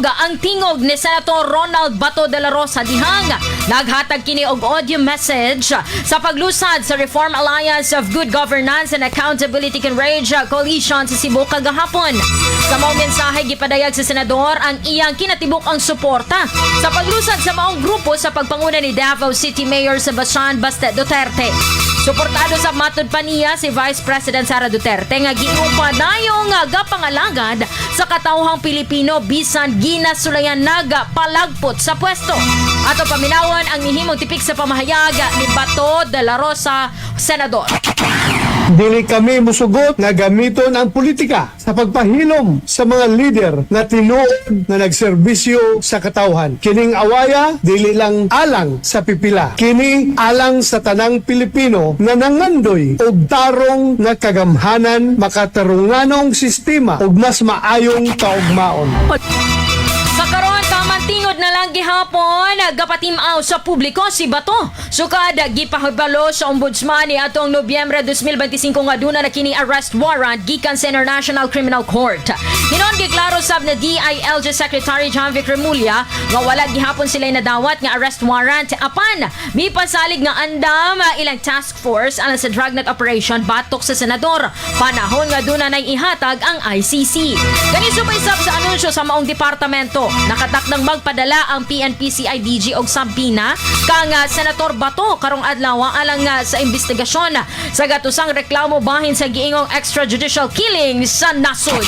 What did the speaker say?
Ang tingog ni Senator Ronald Bato de la Rosa dihang naghatag kini og audio message sa paglusad sa Reform Alliance of Good Governance and Accountability Converge Coalition sa Cebu kagahapon. Sa maong mensahe, gipadayag sa senador ang iyang kinatibuk-ang suporta sa paglusad sa maong grupo sa pagpanguna ni Davao City Mayor Sebastian Baste Duterte. Suportado sa, matud pa niya, si Vice President Sara Duterte nga giingong padayong gapangalagad sa katawhang Pilipino bisan ginasulayan naga palagpot sa pwesto. Ato paminawon ang nihimong tipik sa pamahayag ni Bato de la Rosa, Senador. Dili kami musugot nga gamiton ang politika sa pagpahilom sa mga lider na tinuod na nagserbisyo sa katawhan. Kining awaya dili lang alang sa pipila. Kini alang sa tanang Pilipino nga nangandoy og tarong nga kagamhanan, makatarunganong sistema ug mas maayong kaugmaon. Sa karon, taman tingod na lang gihapon gapatimaw sa publiko si Bato. Sukad gipahibalo sa ombudsman ni atong Nobyembre 2025 nga duna na kini arrest warrant gikan sa International Criminal Court. Hinon giklaro sab na DILG Secretary John Vic Remulla nga wala gihapon sila nadawat nga arrest warrant, apan mipasalig nga andam ilang task force alang sa dragnet operation batok sa senador panahon nga duna nay ihatag ang ICC. Kani subay sab sa anunsyo sa maong departamento. Nakatakdang magpadala ang PNP CIDG og subpoena kang Senator Bato karong adlaw alang sa investigasyon sa gatusang reklamo bahin sa giingong extrajudicial killing sa nasod.